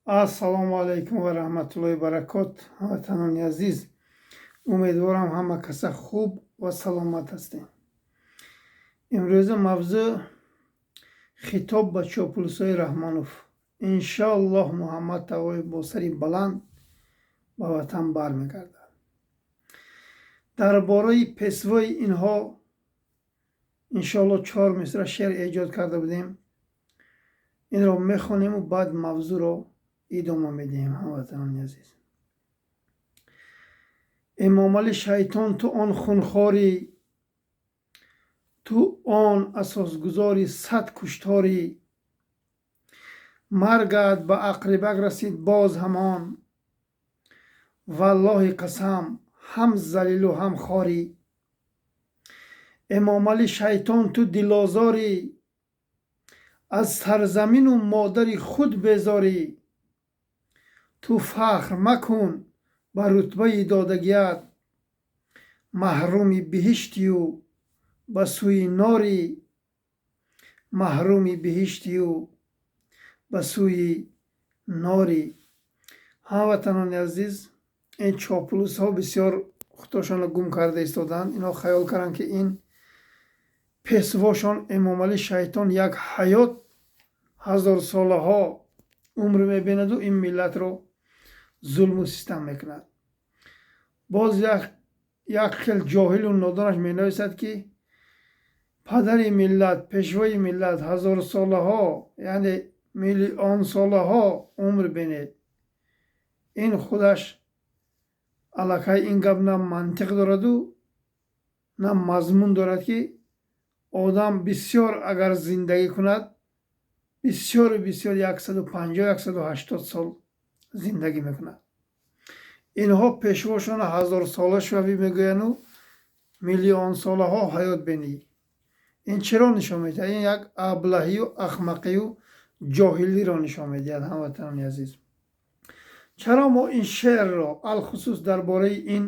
Ассалому алайкум ва раҳматуллоҳи баракот. Ҳамватанони азиз, умедворам, ҳама каса хуб ва саломат ҳастем. Имрӯза мавзӯъ: хитоб ба чоплусои Раҳмонов. Иншоаллоҳ, Муҳаммад Тағоев бо сари баланд ба ватан бармегардад. Дар бораи пешвои инҳо, иншоаллоҳ, чор мисра шеър эҷод карда будем. Инро мехонему баъд мавзӯъро идома медиҳем. Ҳамватанони азиз, Эмомалӣ Шайтон, ту он хунхорӣ, ту он асосгузори сад кушторӣ. Маргат ба ақрибак расид боз ҳамон, валлоҳи қасам, ҳам залилу ҳам хорӣ. Эмомалӣ Шайтон, ту дилозорӣ, аз сарзамину модари худ безорӣ. Ту фахр макун ба рутбаи додагият, маҳруми биҳиштию ба сӯи норӣ, маҳруми биҳиштию ба сӯи норӣ. Ҳамватанони азиз, ин чоплусҳо бисёр худошонро гум карда истодаанд. Инҳо хаёл карданд, ки ин пешвошон Эмомалӣ Шайтон як ҳаёт ҳазорсолаҳо умр мебинаду ин миллатро зулму систам мекунад. Боз як хел ҷоҳилу нодонаш менависад, ки падари миллат, пешвои миллат ҳазорсолаҳо, яъне миллионсолаҳо умр бинед. Ин худаш аллакай ин гап на мантиқ дораду, на мазмун дорад, ки одам бисёр агар зиндагӣ кунад, бисёру бисёр 150, 180 сол зиндагӣ мекунад. Инҳо пешвошона ҳазорсола шавӣ мегӯяну миллионсолаҳо ҳаёт бинӣ. Ин чиро нишон медиҳад? Ин як аблаҳию ахмақию ҷоҳилиро нишон медиҳад. Ҳамватанони азиз, чаро мо ин шеърро алхусус дар бораи ин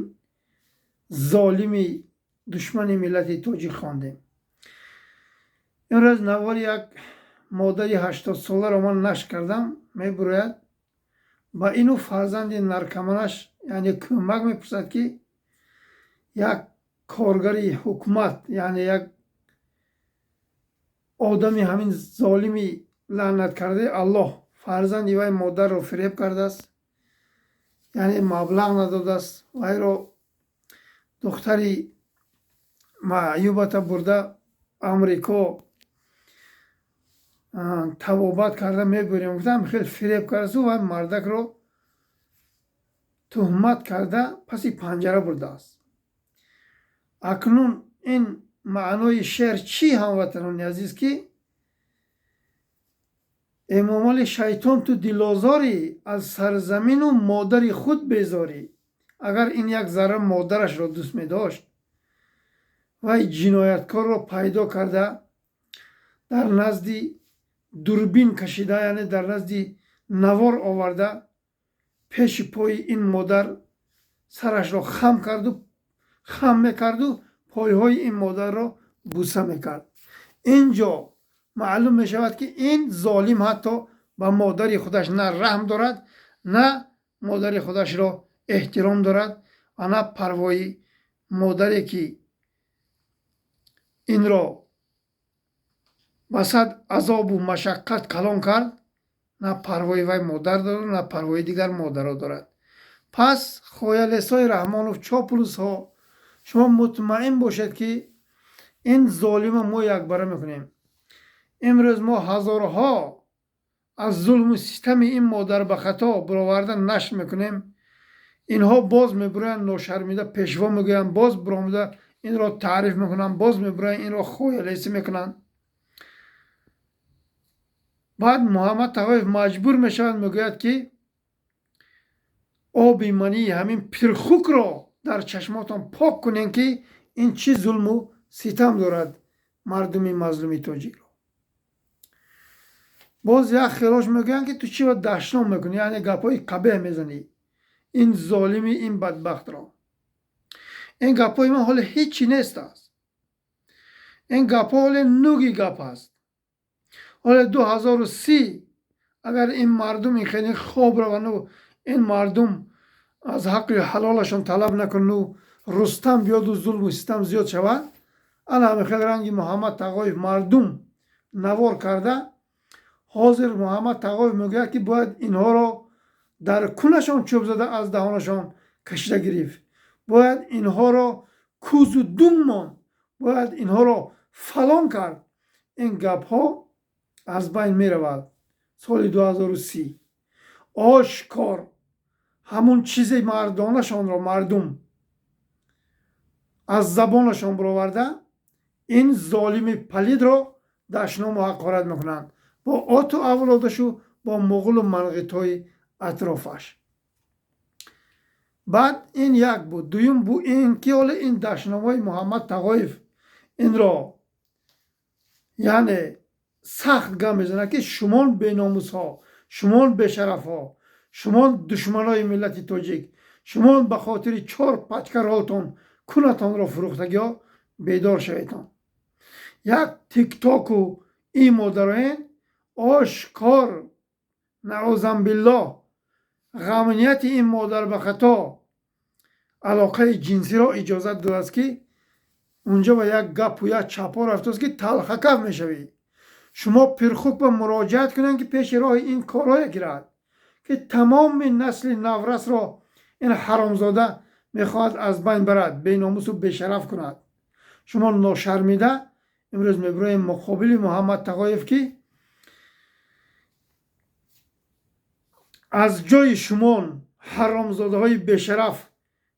золими душмани миллати тоҷик хондем? Имрӯз навори як модари 80-соларо ман нашр кардам. Мебурояд, ба ину фарзанди наркоманаш, яъне, кӯмак мепурсад, ки як коргари ҳукумат, яъне як одами ҳамин золими лаънаткардаи Аллоҳ, фарзанди вай модарро фиреб кардааст, яъне маблағ надодааст. Вайро духтари маъюбата бурда Амрико табобат карда мебурем гуфтам, хел фиреб кардасту вай мардакро туҳмат карда, паси панҷара бурдааст. Акнун ин маънои шеър чӣ, ҳамватанони азиз? Ки Эмомали Шайтон, ту дилозорӣ, аз сарзамину модари худ безорӣ. Агар ин як зарра модарашро дӯст медошт, вай ҷинояткорро пайдо карда, дар назди дурбин кашида, яъне дар назди навор оварда, пеши пои ин модар сарашро хам карду хам мекарду, пойҳои ин модарро буса мекард. Ин ҷо маълум мешавад, ки ин золим ҳатто ба модари худаш на раҳм дорад, на модари худашро эҳтиром дорад ва на парвои модаре, ки инро ба сад азобу машаққат калон кард, на парвои вай модар дорад, на парвои дигар модаро дорад. Пас хоялесои Раҳмонов, чоплусҳо, шумо мутмаин бошед, ки ин золима мо якбара мекунем. Имрӯз мо ҳазорҳо аз зулму систами ин модар ба хато бароварда нашр мекунем. Инҳо боз мебуроянд, ношармида пешво мегӯянд, боз биромада инро таъриф мекунанд, боз мебуроянд, инро хоялесӣ мекунанд. Баъд Муҳаммад Тағоев маҷбур мешавад, мегӯяд, ки оби мании ҳамин пирхукро дар чашмотон пок кунем, ки ин чӣ зулму ситам дорад мардуми мазлуми тоҷикро. Боз як хелош мегӯянд, ки ту чӣ ба дашном мекунӣ, яъне гапҳои қабеҳ мезанӣ ин золими, ин бадбахтро. Ин гапҳои ман ҳоле ҳичи нест аст. Ин гапҳо ҳоле нуги гап аст. Ҳоле 2030. Агар ин мардум ин хеле хоб равану ин мардум аз ҳаққи ҳалолашон талаб накуну Рустам биёду зулму систам зиёд шавад, ана ҳамин хел ранги Муҳаммад Тағоев мардум навор карда. Ҳозир Муҳаммад Тағоев мегӯяд, ки бояд инҳоро дар кунашон чӯб зада аз даҳонашон кашида гирифт, бояд инҳоро кузу дум монд, бояд инҳоро фалон кард. Ин гапҳо аз байн меравад. Соли 2030 ошкор ҳамун чизи мардонашонро мардум аз забонашон бароварда, ин золими палидро дашному ҳақорат мекунанд бо оту авлодашу бо муғулу манғитҳои атрофаш. Баъд ин як буд. Дуюм бу ин ки ҳоле ин дашномҳои Муҳаммад Тағоев инро яъне сахт гап мезанад, ки шумон беномусҳо, шумон бешарафҳо, шумон душманои миллати тоҷик, шумон ба хотири чор пачка ролтон кунатонро фурӯхтагиҳо, бедор шаведон. Як тиктоку имо дароен, ошкор, наъузамбиллоҳ, ғамнияти ин модар ба хато алоқаи ҷинсиро иҷозат додааст, ки унҷо ба як гапу як чапо рафтааст, ки талхакаф мешавӣ. Шумо Пирхук ба муроҷиат кунед, ки пеши роҳи ин корҳое гирад, ки тамоми насли наврасро ин ҳаромзода мехоҳад аз байн барад, беномусу бешараф кунад. Шумо ношармида имрӯз мебироем муқобили Муҳаммад Тағоев, ки аз ҷои шумон ҳаромзодаҳои бешараф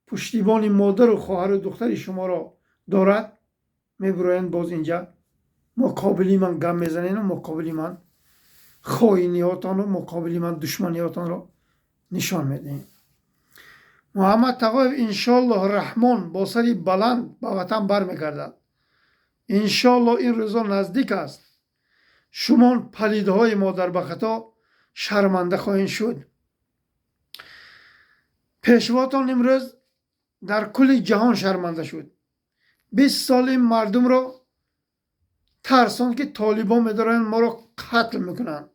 пуштибони модару хоҳару духтари шуморо дорад. Мебироянд, боз инҷа муқобили ман гап мезанену муқобили ман хоиниҳотону муқобили ман душманиҳотонро нишон медиҳем. Муҳаммад Тағоев иншоаллоҳ Раҳмон бо сари баланд ба ватан бармегардад. Иншоаллоҳ ин рӯзо наздик аст. Шумон палидҳои модарбахато шарманда хоҳед шуд. Пешвотон имрӯз дар кулли ҷаҳон шарманда шуд. 20 сол ин мардумро тарсонд, ки толибон медоранд, моро қатл мекунанд.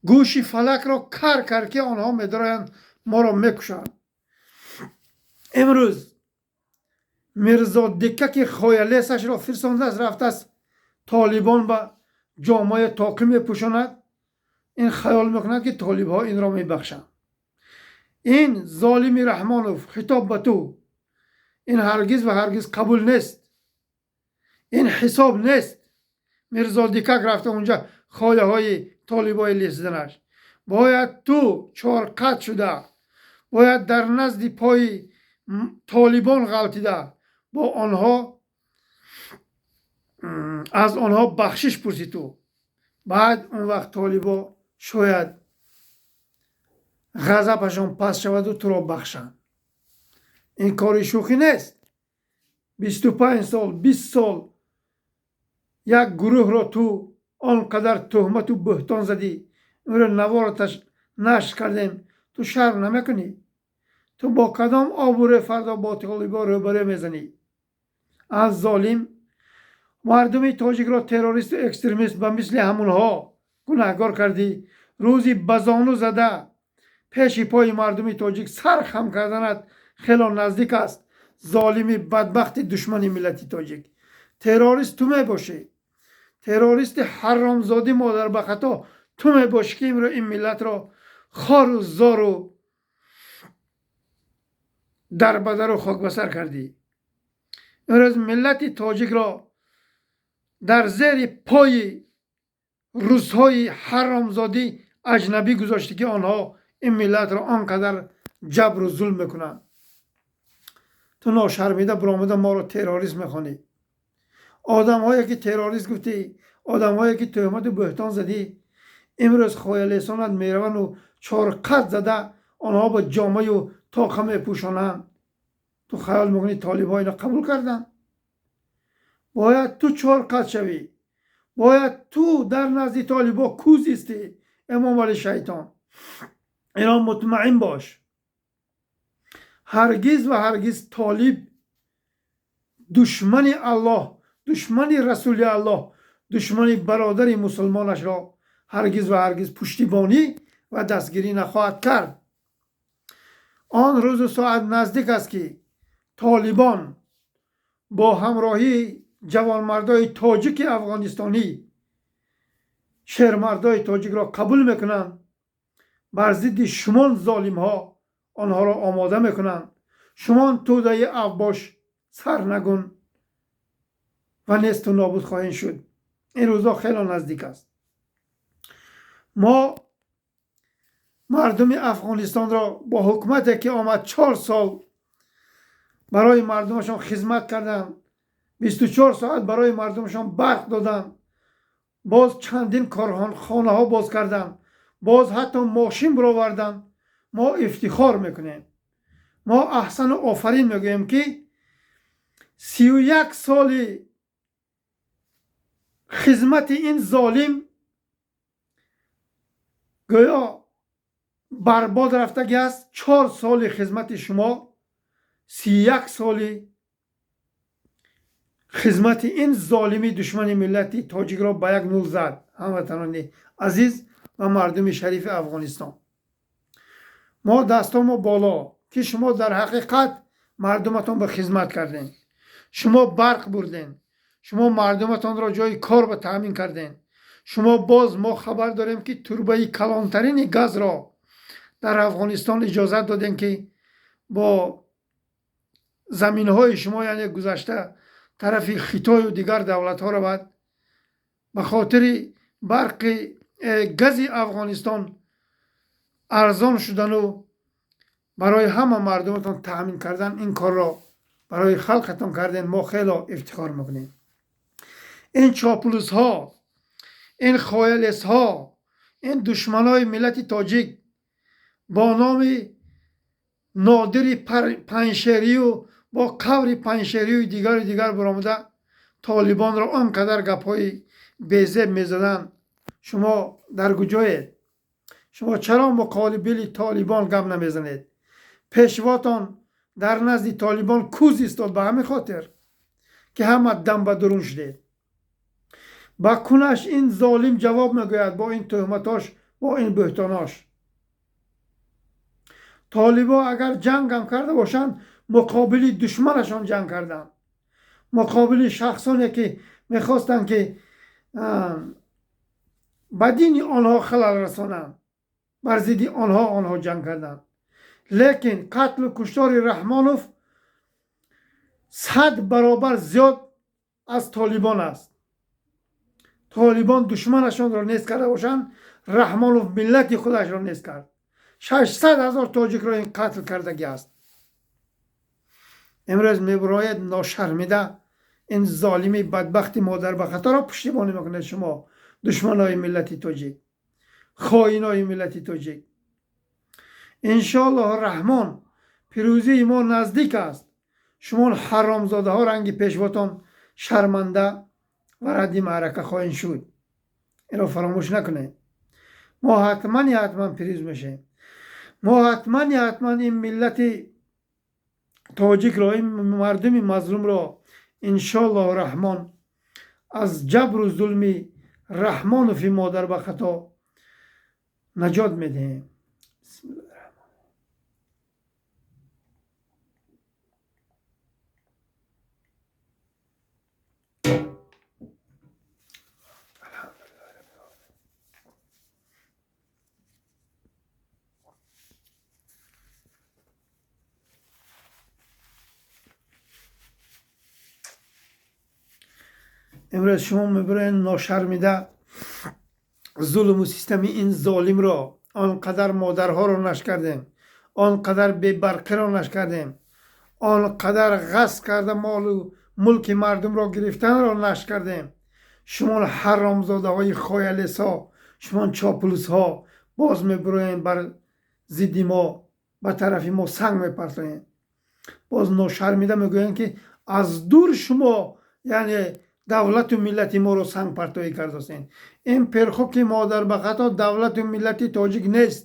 Гӯши фалакро кар кард, ки онҳо медоранд, моро мекушанд. Имрӯз Мирзо Дикаки хоялесашро фирсондааст, рафтааст, толибон ба ҷомаи тоқӣ мепӯшонад. Ин хаёл мекунад, ки толибҳо инро мебахшанд. Ин золими Раҳмонов, хитоб ба ту, ин ҳаргиз ва ҳаргиз қабул нест, ин ҳисоб нест. Мирзо Дикак рафта унҷа хояҳои толибои лесиданаш. Бояд ту чорқат шуда, бояд дар назди пои толибон ғалтида, бо онҳо аз онҳо бахшиш пурсӣ ту. Баъд он вақт толибо шояд ғазабашон паст шаваду туро бахшанд. Ин кори шӯхӣ нест. 25 сол, 20 сол як гурӯҳро ту он қадар туҳмату буҳтон задӣ, имрӯз навораташ нашр кардем, ту шарм намекунӣ? Ту бо кадом обурӯ фардо бо толибо рӯбарӯ мезанӣ? Аз золим мардуми тоҷикро террористу экстремист ба мисли ҳамунҳо гунаҳгор кардӣ. Рӯзи ба зону зада пеши пои мардуми тоҷик сар хам карданат хело наздик аст. Золими бадбахти душмани миллати тоҷик, террорист ту мебошӣ, террористи ҳаромзодӣ модарбахато ту мебошӣ, ки имрӯз ин миллатро хору зору дарбадару хокбасар кардӣ. Имрӯз миллати тоҷикро дар зери пои рӯзҳои ҳаромзодӣ аҷнабӣ гузоштӣ, ки онҳо ин миллатро он қадар ҷабру зулм мекунанд. Ту ношармида биромада моро террорист мехонӣ. Одамҳое ки террорист гуфтӣ, одамҳое ки туҳмату буҳтон задӣ, имрӯз хоялесонат мераванду чорқат зада онҳо ба ҷомаю тоқа мепӯшонанд. Ту хаёл мекунӣ, толибҳо ино қабул карданд? Бояд ту чорқат шавӣ, бояд ту дар назди толибҳо кӯзистӣ. Эмомали шайтон, ино мутмаин бош, ҳаргиз ва ҳаргиз толиб душмани Аллоҳ, душмани Расули Аллоҳ, душмани бародари мусулмонашро ҳаргиз ва ҳаргиз пуштибонӣ ва дастгирӣ нахоҳад кард. Он рӯзу соат наздик аст, ки Толибон бо ҳамроҳии ҷавонмардои тоҷики афғонистонӣ шермардои тоҷикро қабул мекунанд, бар зидди шумон золимҳо онҳоро омода мекунанд. Шумон тӯдаи авбош сарнагун ва несту нобуд хоҳед шуд. Ин рӯзҳо хело наздик аст. Мо мардуми Афғонистонро бо ҳукумате, ки омад 4 сол барои мардумашон хизмат карданд, 24 соат барои мардумашон барқ доданд, боз чандин корхонаҳо боз карданд, боз ҳатто мошин бароварданд. Мо ифтихор мекунем, мо аҳсану офарин мегӯем, ки 31 соли хизмати ин золим гӯё барбод рафтагӣ аст. 4 соли хизмати шумо, 31 соли хизмати ин золими душмани миллати тоҷикро ба як нул зад. Ҳамватанони азиз ва мардуми шарифи Афғонистон, мо дастомо боло, ки шумо дар ҳақиқат мардуматон ба хизмат кардем, шумо барқ бурдем, шумо мардуматонро ҷои кор ба таъмин кардем. Шумо боз мо хабар дорем, ки турбаи калонтарини газро дар Афғонистон иҷозат додем, ки бо заминҳои шумо, яъне гузашта тарафи Хитою дигар давлатҳо равад. Ба хотири барқи гази Афғонистон арзон шудану барои ҳама мардуматон таъмин кардан, ин корро барои халқатон кардем. Мо хело ифтихор мекунем. Ин чоплусҳо, ин хоялесҳо, ин душманои миллати тоҷик бо номи Нодири Панҷшерию бо қаври Панҷшерию дигару дигар баромада Толибонро он қадар гапҳои безеб мезаданд. Шумо дар куҷоед? Шумо чаро муқобили Толибон гап намезанед? Пешвотон дар назди Толибон кӯз истод, ба ҳамин хотир ки ҳама дам ба дурун шудед. Ба кунаш ин золим ҷавоб мегӯяд бо ин тӯҳматош, бо ин бӯҳтонош. Толибо агар ҷангам карда бошанд, муқобили душманашон ҷанг карданд, муқобили шахсоне ки мехостанд, ки ба дини онҳо халал расонанд, бар зидди онҳо ҷанг карданд. Лекин қатлу куштори Раҳмонов 100 баробар зиёд аз Толибон аст. Толибон душманашонро нест карда бошанд, Раҳмонов миллати худашро нест кард. 600 ҳазор тоҷикро ин қатл кардагӣ аст. Имрӯз мебарояд ношармида ин золими бадбахти модарбахаторо пуштибонӣ мекунед. Шумо душманои миллати тоҷик, хоинои миллати тоҷик. Иншоаллоҳ Раҳмон пирӯзии мо наздик аст. Шумо ҳаромзодаҳо ранги пешвотон шарманда ва радди маърака хоҳед шуд. Инро фаромӯш накунед. Мо ҳатман ҳатман пирӯз мешавем. Мо ҳатман ҳатман ин миллати тоҷикро, ин мардуми мазлумро иншоаллоҳ Раҳмон аз ҷабру зулми Раҳмонови модарбахато наҷот медиҳем. Имрӯз шумо мебироед ношармида зулму системи ин золимро, он қадар модарҳоро наш кардем, он қадар бебарқиро наш кардем, он қадар ғасб карда молу мулки мардумро гирифтанро наш кардем. Шумо ҳаромзодаҳои хоялесҳо, шумо чоплусҳо боз мебироед бар зидди мо, ба тарафи мо санг мепартоед. Боз ношармида мегӯянд, ки аз дур шумо яъне давлату миллати моро сангпартоӣ кардастед. Ин перхуки модарбахато давлату миллати тоҷик нест.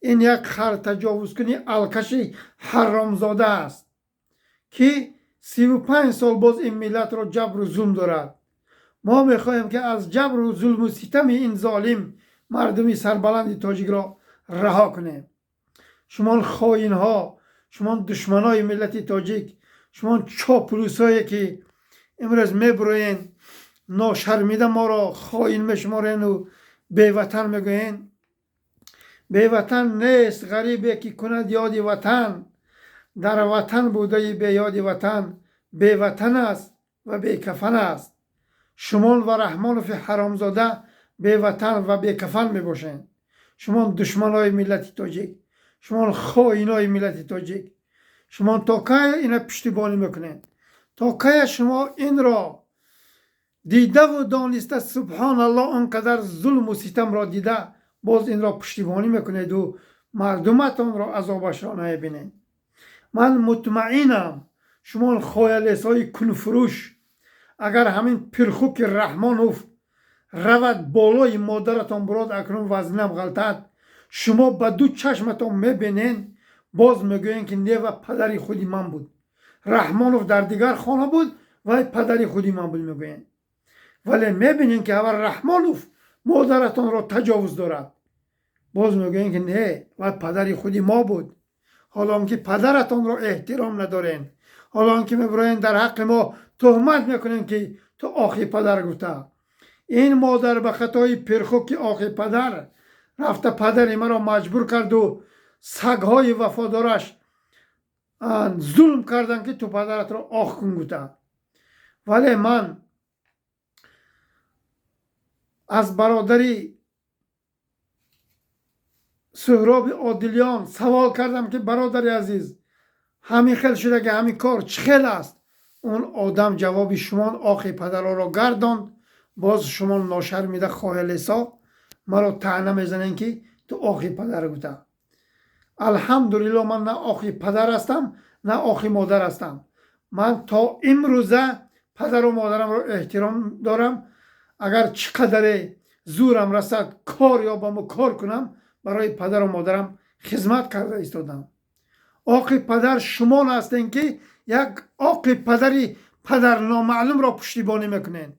Ин як хартаҷовузкуни алкаши ҳаромзода аст, ки 35 сол боз ин миллатро ҷабру зулм дорад. Мо мехоҳем, ки аз ҷабру зулму ситами ин золим мардуми сарбаланди тоҷикро раҳо кунем. Шумон хоинҳо, шумон душманои миллати тоҷик, шумон чоплусое, ки имрӯз мебуроен, ношармида моро хоин мешуморену беватан мегӯен. Беватан нест ғарибе, ки кунад ёди ватан. Дар ватан будаи беёди ватан беватан аст ва бекафан аст. Шумон ва Раҳмонови ҳаромзода беватан ва бекафан мебошед. Шумон душманои миллати тоҷик, шумон хоинои миллати тоҷик. Шумон то кай ина пуштибонӣ мекунед? То кая шумо инро дидаву дониста, субҳоналлоҳ, он қадар зулму ситамро дида, боз инро пуштибонӣ мекунеду мардуматонро азобашро намебинед? Ман мутмаинам, шумон хоялесҳои кунфурӯш, агар ҳамин пирхуки Раҳмонов равад, болои модаратон бурод, акнун вазнинам ғалтад, шумо ба ду чашматон мебинен, боз мегӯем, ки не, ва падари худи ман буд, Раҳмонов дар дигар хона буд, вай падари худи ман буд, мегӯем. Вале мебинем, ки аввал Раҳмонов модаратонро таҷовуз дорад, боз мегӯем, ки не, вай падари худи мо буд. Ҳоло он ки падаратонро эҳтиром надорем, ҳоло он ки мебироем, дар ҳаққи мо туҳмат мекунем, ки ту охи падар гуфта. Ин модар ба хатои пирхуки охи падар рафта, падари маро маҷбур карду сагҳои вафодораш зулм карданд, ки ту падаратро ох кун гуфта. Вале ман аз бародари Суҳроби Одилён савол кардам, ки бародари азиз, ҳамин хел шуда, ки ҳамин кор чӣ хел аст? Он одам ҷавоби шумон охи падарҳоро гардонд. Боз шумо ношармида хоҳелесо маро таъна мезанем, ки ту охи падар гуфта. Алҳамдулилло, ман на охи падар ҳастам, на охи модар ҳастам. Ман то имрӯза падару модарамро эҳтиром дорам. Агар чӣ қадаре зӯрам расад, кор ёбаму кор кунам, барои падару модарам хизмат карда истодам. Оқи падар шумон ҳастем, ки як оқи падари падарномаълумро пуштибонӣ мекунед.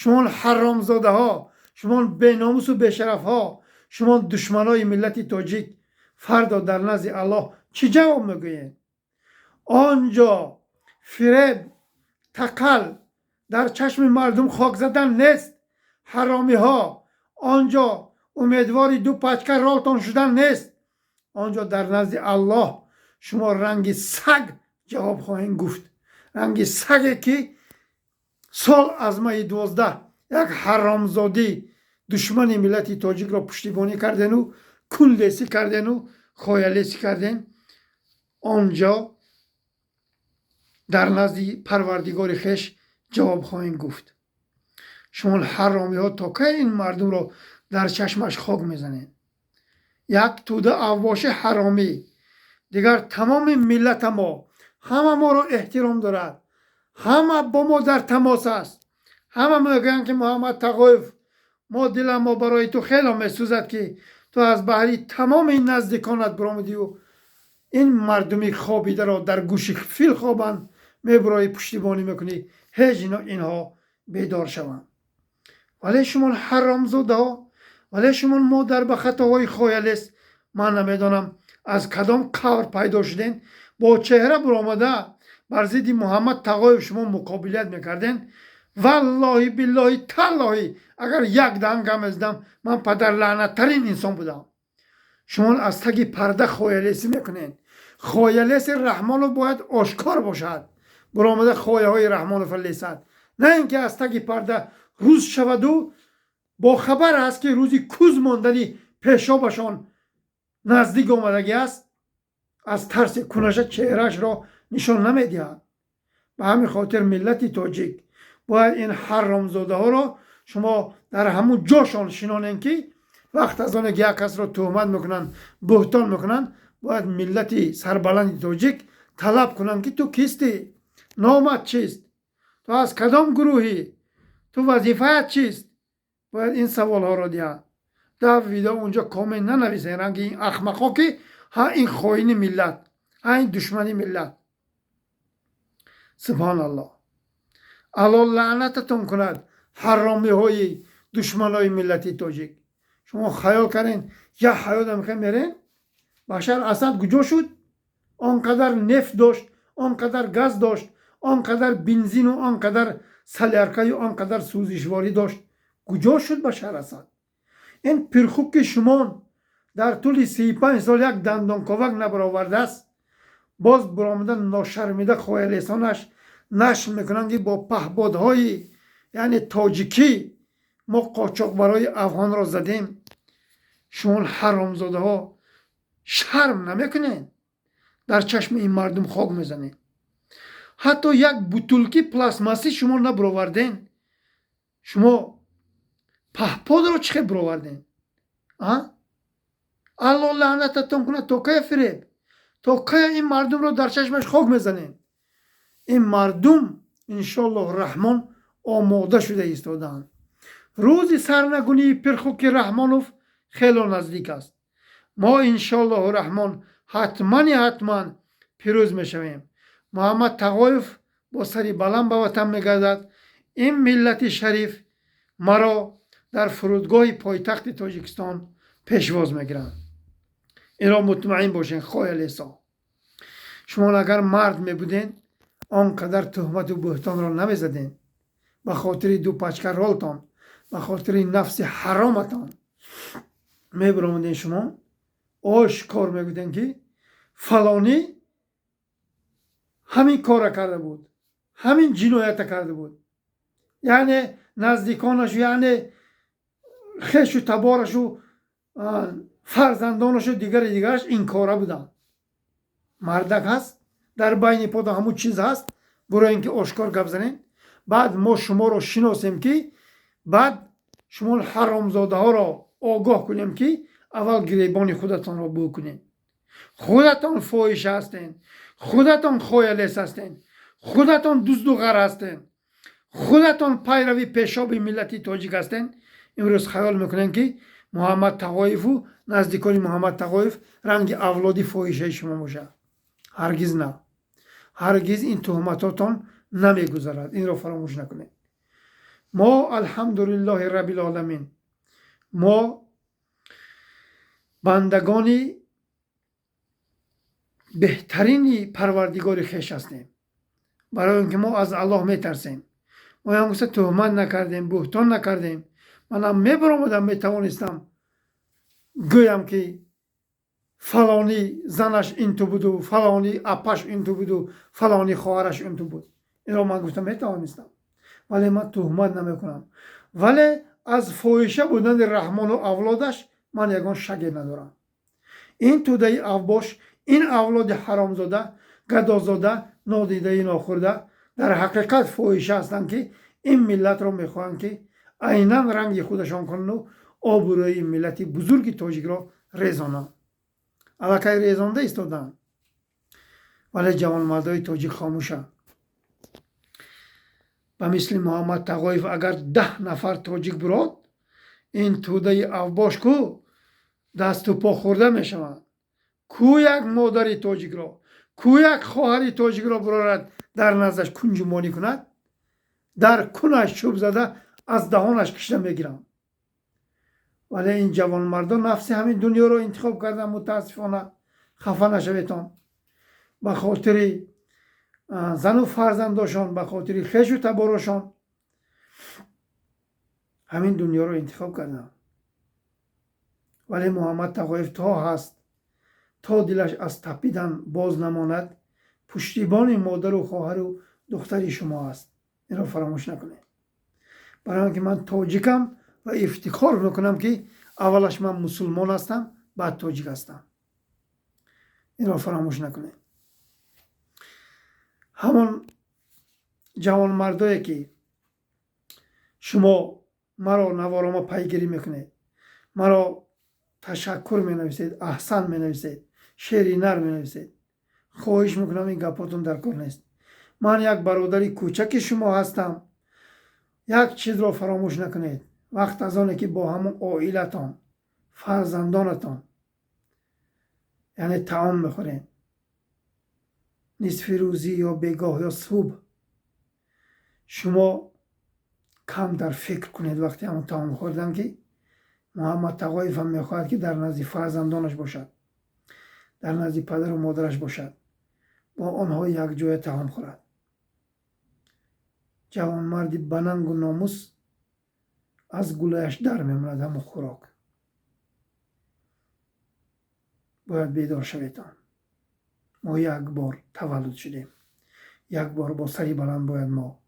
Шумон ҳаромзодаҳо, шумон беномусу бешарафҳо, шумон душманои миллати тоҷик, фардо дар назди Аллоҳ чӣ ҷавоб мегӯед? Он ҷо фиреб, тақал, дар чашми мардум хок задан нест, ҳаромиҳо. Он ҷо умедвори ду пачка ролтон шудан нест. Он ҷо дар назди Аллоҳ шумо ранги саг ҷавоб хоҳем гуфт, ранги саге, ки сол аз маи 12 як ҳаромзодӣ, душмани миллати тоҷикро пуштибонӣ кардену кунлесӣ кардену хоялесӣ карден. Он ҷо дар назди Парвардигори хеш ҷавоб хоҳем гуфт. Шумо ҳаромиҳо, то кай ин мардумро дар чашмаш хок мезанед? Як тӯда авбоши ҳаромӣ, дигар тамоми миллата мо, ҳама моро эҳтиром дорад, ҳама бо мо дар тамос аст. Ҳама мегӯянд, ки Муҳаммад Тағоев, мо диламо барои ту хело месӯзад, ки ту аз баҳри тамоми наздиконат биромадию ин мардуми хобидаро, дар гӯши фил хобанд, мебуроӣ, пуштибонӣ мекунӣ, ҳеҷ инҳо бедор шаванд. Вале шумо ҳаромзодаҳо, вале шумо модар ба хатоҳои хоялест, ман намедонам, аз кадом қабр пайдо шуден, бо чеҳра буромада бар зидди Муҳаммад Тағоев шумо муқобилият мекарден. Валлоҳи, биллоҳи, таллоҳи, агар як даҳан гап мезадам, ман падарлаънаттарин инсон будам. Шумо аз таги парда хоялесӣ мекунед. Хоялеси Раҳмонов бояд ошкор бошад, буромада хояҳои Раҳмонова лесад, на ин ки аз таги парда. Рӯз шаваду бохабар аст, ки рӯзи куз мондани пешобашон наздик омадагӣ аст, аз тарси кунаша чеҳраашро нишон намедиҳад. Ба ҳамин хотир миллати тоҷик бояд ин ҳаромзодаҳоро шумо дар ҳамун ҷошон шинонем, ки вақт аз оне ки як касро туҳмат мекунанд, буҳтон мекунанд, бояд миллати сарбаланди тоҷик талаб кунанд, ки ту кистӣ, номат чист, ту аз кадом гурӯҳӣ, ту вазифаят чист? Бояд ин саволҳоро диҳад. Дар видео унҷо коммент нанависен ранги ин ахмақҳо, ки ҳа ин хоини миллат, ҳа ин душмани миллат. Субҳоналлоҳ, Алло лаънататон кунад. Ҳаромиҳои душманои миллати тоҷик, шумо хаёл карден, як ҳаёт мехоҳем мерен. Башар Асад куҷо шуд? Он қадар нефт дошт, он қадар газ дошт, он қадар бензину, он қадар соляркаю, он қадар сӯзишворӣ дошт. Куҷо шуд Башар Асад? Ин пирхуки шумон дар тӯли 35 сол як дандонковак набаровардааст. Боз баромада, ношармида, хоялесонаш нашр мекунанд, ки бо паҳбодҳои, яъне тоҷикӣ, мо қочоқбарои афғонро задем. Шумо ҳаромзодаҳо шарм намекунед? Дар чашми ин мардум хок мезанед. Ҳатто як бутулки пластмассӣ шумо набароварден. Шумо паҳподро чӣ хел бароварден? Алло лаънататон кунад. То кая фиреб, то кая ин мардумро дар чашмаш хок мезанем? Ин мардум, иншоаллоҳ раҳмон, омода шуда истодаанд. Рӯзи сарнагунии пирхуки Раҳмонов хело наздик аст. Мо, иншоаллоҳу раҳмон, ҳатмани ҳатман пирӯз мешавем. Муҳаммад Тағоев бо сари баланд ба ватан мегардад. Ин миллати шариф маро дар фурудгоҳи пойтахти Тоҷикистон пешвоз мегиранд. Инро мутмаин бошед. Хоялесо, шумо агар мард мебуден, он қадар туҳмату буҳтонро намезаден. Ба хотири ду пачка ролтон, ба хотири нафси ҳароматон мебиромаден, шумо ошкор мегӯден, ки фалонӣ ҳамин кора карда буд, ҳамин ҷиноята карда буд, яъне наздиконашу, яъне хешу таборашу, фарзандонашу, дигари дигараш ин кора буданд. Мардак ҳаст дар байни пода, ҳамун чиз ҳаст, буроен, ки ошкор гап занем. Баъд мо шуморо шиносем, ки баъд шумо ҳаромзодаҳоро огоҳ кунем, ки аввал гиребони худатонро бӯ кунед. Худатон фоҳиша ҳастен, худатон хоялес ҳастен, худатон дузду ғар ҳастен, худатон пайрави пешоби миллати тоҷик ҳастен. Имрӯз хаёл мекунем, ки Муҳаммад Тағоеву наздикони Муҳаммад Тағоев ранги авлоди фоҳишаи шумо бошад. Ҳаргиз на, ҳаргиз ин туҳматотон намегузарад. Инро фаромӯш накунед. Мо, алҳамдулиллоҳи раббилоламин, мо бандагони беҳтарини Парвардигори хеш ҳастем, барои он ки мо аз Аллоҳ метарсем. Мо ям гуфта туҳмат накардем, буҳтон накардем. Манам мебаромадам, метавонистам гӯям, ки фалонӣ занаш инту буду, фалонӣ апаш инту буду, фалонӣ хоҳараш инту буд. Инро ман гуфта метавонистам, вале ман туҳмат намекунам. Вале аз фоҳиша будани Раҳмону авлодаш ман ягон шаке надорам. Ин тӯдаи авбош, ин авлоди ҳаромзода, гадозода, нодидаи нохӯрда дар ҳақиқат фоҳиша ҳастанд, ки ин миллатро мехоҳанд, ки айнан ранги худашон кунану обрӯи миллати бузурги тоҷикро резонанд. Аллакай резонда истодаанд, вале ҷавонмардои тоҷик хомӯшанд. Ба мисли Муҳаммад Тағоев агар 10 нафар тоҷик бурод, ин тӯдаи авбош ку дасту по хӯрда мешаванд. Ку як модари тоҷикро, ку як хоҳари тоҷикро бурорад, дар наздаш кунҷумонӣ кунад, дар кунаш чӯб зада, аз даҳонаш кишта мегирам. Вале ин ҷавонмардон нафси ҳамин дунёро интихоб карданд, мутаассифона. Хафа нашаветон. Ба хотири зану фарзандошон, ба хотири хешу таборошон ҳамин дунёро интихоб карданд. Вале Муҳаммад Тағоев то ҳаст, то дилаш аз тапидан боз намонад, пуштибони модару хоҳару духтари шумо аст. Инро фаромӯш накунед. Барои он ки ман тоҷикам ва ифтихор мекунам, ки аввалаш ман мусулмон ҳастам, баъд тоҷик ҳастам. Инро фаромӯш накунед. Ҳамон ҷавонмардое, ки шумо маро наворома пайгирӣ мекунед, маро ташаккур менависед, аҳсан менависед, шеъри нар менависед, хоҳиш мекунам, ин гапотон дар кор нест. Ман як бародари кӯчаки шумо ҳастам. Як чизро фаромӯш накунед: вақт аз оне ки бо ҳамон оилатон, фарзандонатон, яъне таом мехӯред, нисфи рӯзӣ ё бегоҳ ё субҳ, шумо Камтар фикр кунед вақте ҳамон таом хӯрдан, ки Муҳаммад Тағоев ҳам мехоҳад, ки дар назди фарзандонаш бошад, дар назди падару модараш бошад, бо онҳо якҷоя таом хӯрад. Ҷавонмарди банангу номус аз гулаяш дар мемонад ҳамон хӯрок. Бояд бедор шаветон. Мо як бор таваллуд шудем, як бор бо сари баланд бояд мо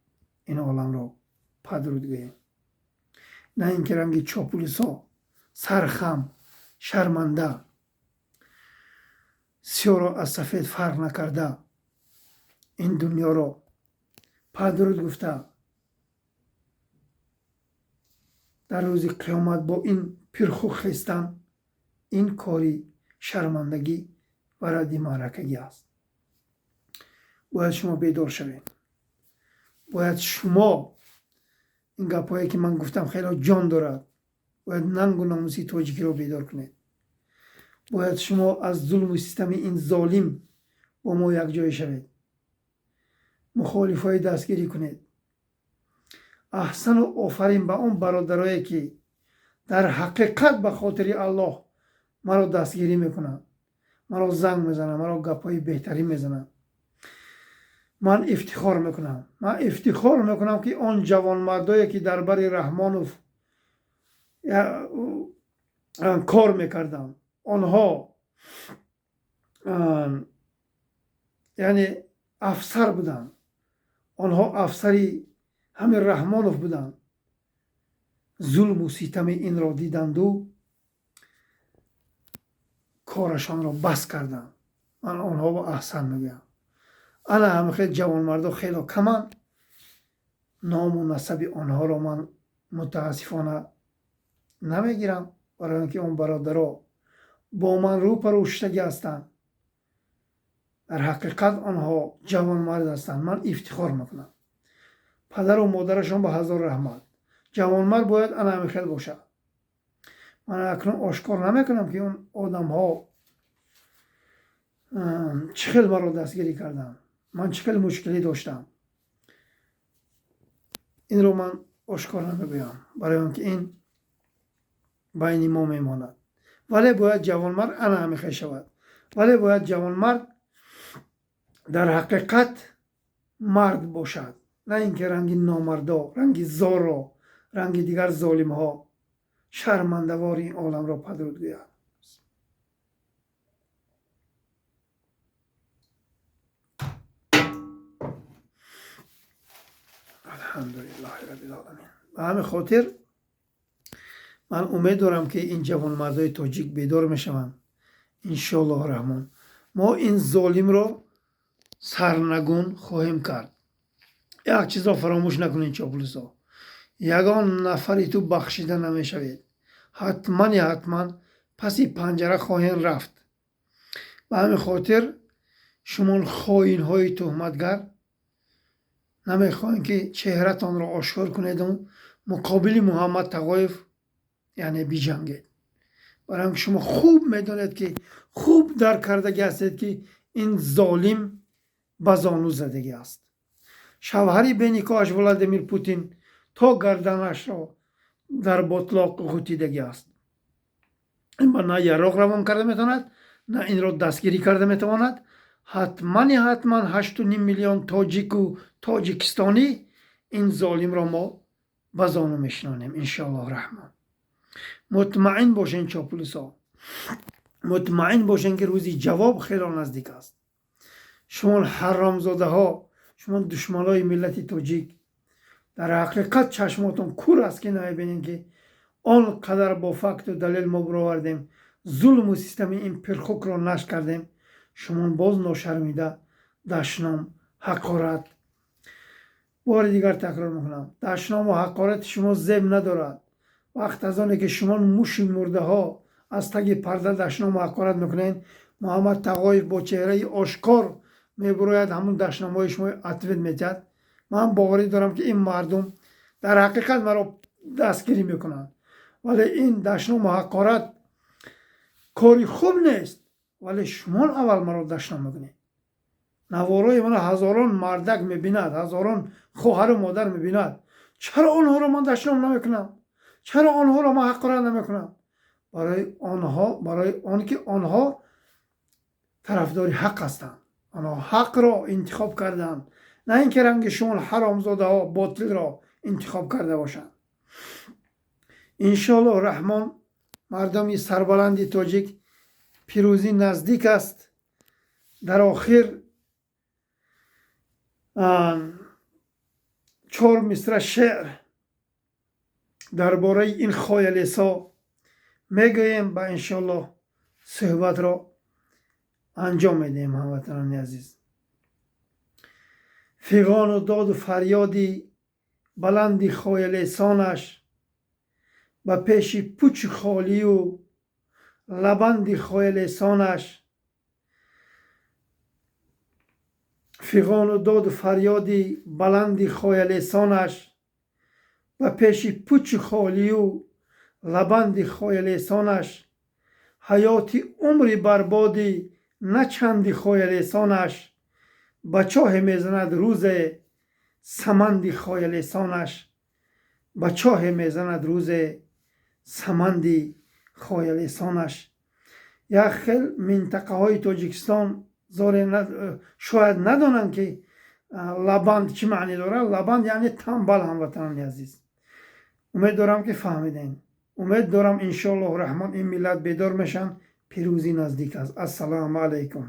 ин оламро падруд гӯем, на ин ки ранги чопулисо сархам, шарманда, сиёҳро аз сафед фарқ накарда, ин дунёро падруд гуфта, дар рӯзи қиёмат бо ин пирху хестан, ин кори шармандагӣ ва радди маъракагӣ аст. Бояд шумо бедор шавед. Бояд шумо ин гапҳое, ки ман гуфтам, хело ҷон дорад. Бояд нангу номуси тоҷикиро бедор кунед. Бояд шумо аз зулму систами ин золим бо мо якҷоя шавед, мухолифҳои дастгирӣ кунед. Аҳсану офарин ба он бародарое, ки дар ҳақиқат ба хотири Аллоҳ маро дастгирӣ мекунанд, маро занг мезананд, маро гапҳои беҳтарин мезананд. Ман ифтихор мекунам, ман ифтихор мекунам, ки он ҷавонмардое, ки дар бари Раҳмонов кор мекарданд, онҳо яъне афсар буданд, онҳо афсари ҳамин Раҳмонов буданд, зулму ситами инро диданду корашонро бас карданд. Ман онҳоро аҳсан мегӯям. Ана ҳамин хел ҷавонмардо хело каманд. Ному насаби онҳоро ман мутаассифона намегирам, барои он ки он бародаро бо ман рӯпарӯ шудагӣ ҳастанд. Дар ҳақиқат онҳо ҷавонмард ҳастанд, ман ифтихор мекунам. Падару модарашон ба ҳазор раҳмат. Ҷавонмард бояд ана ҳамин хел бошад. Ман акнун ошкор намекунам, ки он одамҳо чӣ хел маро дастгирӣ карданд, ман чӣ хел мушкилӣ доштам. Инро ман ошкор намегӯям, барои он ки ин байни мо мемонад. Вале бояд ҷавонмард ана ҳамин хел шавад. Вале бояд ҷавонмард дар ҳақиқат мард бошад, на ин ки ранги номардо, ранги зорро, ранги дигар золимҳо шармандавори ин оламро падруд гӯяд. Алҳамдулиллаҳи раббил оламин. Ба ҳамин хотир ман умед дорам, ки ин ҷавонмардои тоҷик бедор мешаванд, иншоаллоҳ раҳмон. Мо ин золимро сарнагун хоҳем кард. Як чизро фаромӯш накунед, чоплусо, ягон нафари ту бахшида намешавед. Ҳатмани ҳатман паси панҷара хоҳем рафт. Ба ҳамин хотир шумо хоинҳои туҳматгар намехоҳем, ки чеҳратонро ошкор кунеду муқобили Муҳаммад Тағоев яъне биҷангед, барои он ки шумо хуб медонед, ки хуб дарк кардагӣ ҳастед, ки ин золим ба зону задагӣ аст. Шавҳари беникоҳаш Владимир Путин то гарданашро дар ботлоқ ғутидагӣ аст. Ин ба на яроқ равон карда метавонад, на инро дастгирӣ карда метавонад. Ҳатмани ҳатман 8,5 миллион тоҷику тоҷикистонӣ ин золимро мо ба зону мешинонем, иншоаллоҳ раҳмон. Мутмаин бошен, чоплусо, мутмаин бошен, ки рӯзи ҷавоб хело наздик аст. Шумо ҳаромзодаҳо, шумо душманои миллати тоҷик, дар ҳақиқат чашмотон кур аст, ки намебинем, ки он қадар бо факту далел мо баровардем, зулму систами ин пирхукро нашр кардем. Шумо боз ношармида дашном, ҳақорат. Бори дигар такрор мекунам, дашному ҳақорати шумо зеб надорад. Вақт аз оне ки шумо муши мурдаҳо аз таги парда дашному ҳақорат мекунед, Муҳаммад Тағоев бо чеҳраи ошкор мебурояд, ҳамун дашномҳои шумо ответ медиҳад. Ман боварӣ дорам, ки ин мардум дар ҳақиқат маро дастгирӣ мекунанд, вале ин дашному ҳақорат кори хуб нест. Вале шумо аввал маро дашном мекунед. Наворои мана ҳазорон мардак мебинад, ҳазорон хоҳару модар мебинад. Чаро онҳоро ман дашном намекунам? Чаро онҳоро ман ҳақорат намекунам? Барои онҳо, барои он ки онҳо тарафдори ҳақ ҳастанд, онҳо ҳақро интихоб карданд, на ин ки ранги шумо ҳаромзодаҳо ботилро интихоб карда бошанд. Иншоаллоҳ раҳмон, мардуми сарбаланди тоҷик, пирӯзӣ наздик аст. Дар охир чор мисра шеър дар бораи ин хоялесо мегӯем ба иншоаллоҳ суҳбатро анҷом медиҳем. Ҳамватанони азиз, фиғону доду фарёди баланди хоялесонаш ба пеши пучи холию лабанди хоялесонаш, фиғону доду фарёди баланди хоялесонаш ба пеши пучи холию лабанди хоялесонаш, ҳаёти умри барбоди на чанди хоялесонаш ба чоҳе мезанад рӯзе саманди хоялесонаш, ба чоҳе мезанад рӯзе саманди хоялесонаш. Як хел минтақаҳои Тоҷикистон зоре шояд надонанд, ки лабанд чӣ маъне дорад. Лабанд яъне тамбал. Ҳамватанони азиз, умед дорам, ки фаҳмидем. Умед дорам, иншоаллоҳу раҳмон, ин миллат бедор мешаванд. Пирӯзӣ наздик аст. Ассалому алайкум.